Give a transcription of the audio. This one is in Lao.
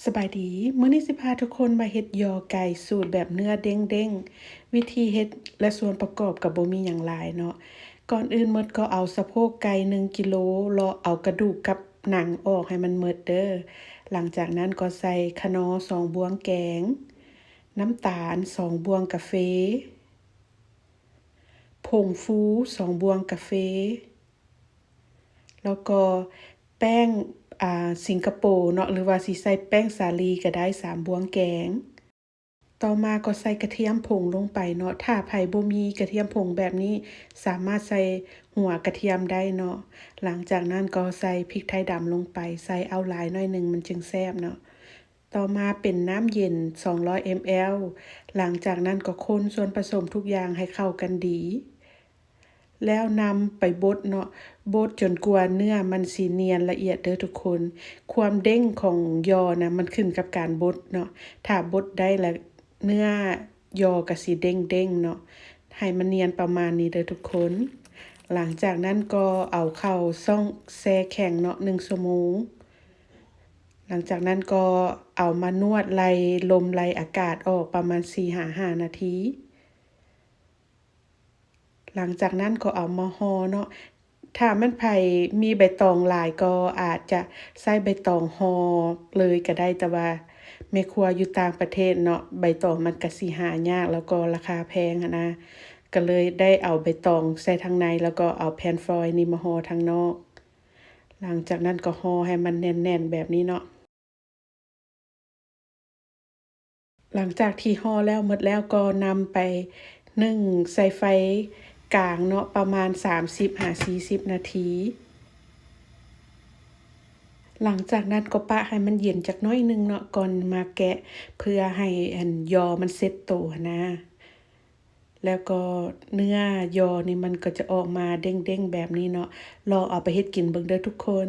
ສະບາຍດີ, ມື້ນີ້ຊິພາທຸກຄົນມາເຮັດຍໍໄກ່ສູດແບບເນື້ອເດ້ງໆ. ວິທີເຮັດ ແລະ ສ່ວນປະກອບກໍບໍ່ມີຫຍັງຫຼາຍເນາະ. ກ່ອນອື່ນໝົດກໍເອົາສະໂພກໄກ່ໜຶ່ງກິໂລ ເລາະເອົາກະດູກກັບໜັງອອກໃຫ້ມັນໝົດເດີ້. ຫຼັງຈາກນັ້ນກໍໃສ່ຂະໜໍສອງບ່ວງແກງ, ນ້ຳຕານສອງບ່ວງກາເຟ, ຜົງຟູສອງບ່ວງກາເຟ ແລ້ວກໍແປ້ງ ອ່າ ສິງກະໂປເນາະ ຫຼືວ່າຊິໃສ່ແປ້ງສາລີກໍໄດ້ ສາມບ່ວງແກງ. ຕໍ່ມາກໍໃສ່ກະທຽມຜົງລົງໄປເນາະ. ຖ້າໃຜບໍ່ມີກະທຽມຜົງແບບນີ້ ສາມາດໃສ່ຫົວກະທຽມໄດ້ເນາະ. ຫຼັງຈາກນັ້ນກໍໃສ່ພິກໄທດຳລົງໄປ, ໃສ່ເອົາຫຼາຍໜ້ອຍໜຶ່ງ ມັນຈຶ່ງແຊບເນາະ. ຕໍ່ມາເປັນນ້ຳເຢັນສອງຮ້ອຍເອັມແອລ. ຫຼັງຈາກນັ້ນກໍຄົນສ່ວນປະສົມທຸກຢ່າງໃຫ້ເຂົ້າກັນດີ ແລ້ວນຳໄປບົດເນາະ, ບົດຈົນກວ່າເນື້ອມັນຊິນຽນລະອຽດເດີ້ທຸກຄົນ. ຄວາມເດ້ງຂອງຍໍນະ ມັນຂຶ້ນກັບການບົດເນາະ. ຖ້າບົດໄດ້ລະ ເນື້ອຍໍກໍຊິເດ້ງໆເນາະ. ໃຫ້ມັນນຽນປະມານນີ້ເດີ້ທຸກຄົນ. ຫຼັງຈາກນັ້ນກໍເອົາເຂົ້າຊ່ອງແຊ່ແຂງເນາະ ໜຶ່ງຊົ່ວໂມງ. ຫຼັງຈາກນັ້ນກໍເອົາມານວດໄລ່ລົມໄລ່ອາກາດອອກປະມານສີ່ຫາຫ້ານາທີ. ຫຼັງຈາກນັ້ນກໍເອົາມາຫໍ່ເນາະ. ຖ້າແມ່ນໃຜມີໃບຕອງຫຼາຍກໍອາດຈະໃຊ້ໃບຕອງຫໍ່ເລີຍກໍໄດ້, ແຕ່ວ່າແມ່ຄົວຢູ່ຕ່າງປະເທດເນາະ ໃບຕອງມັນກະຊິຫາຍາກ ແລ້ວກໍລາຄາແພງຫັ້ນນະ, ກໍເລີຍໄດ້ເອົາໃບຕອງໃສ່ທາງໃນ ແລ້ວກໍເອົາແຜ່ນຟອຍນີ້ມາຫໍ່ທາງນອກ. ຫຼັງຈາກນັ້ນກໍຫໍ່ໃຫ້ມັນແໜ້ນໆແບບນີ້ເນາະ. ຫຼັງຈາກທີ່ຫໍ່ແລ້ວໝົດແລ້ວ ກໍນຳໄປໜຶ້ງໃສ່ໄຟກາງເນາະ ປະມານສາມສິບຫາສີ່ສິບນາທີ. ຫຼັງຈາກນັ້ນກໍປະໃຫ້ມັນເຢັນຈັກໜ້ອຍໜຶ່ງເນາະ ກ່ອນມາແກະ ເພື່ອໃຫ້ອັນ ຍໍມັນເຊັດໂຕຫັ້ນນາ. ແລ້ວກໍເນື້ອຍໍນີ້ມັນກໍຈະອອກມາເດ້ງໆແບບນີ້ເນາະ. ລອງເອົາໄປເຮັດກິນເບິ່ງເດີ້ທຸກຄົນ.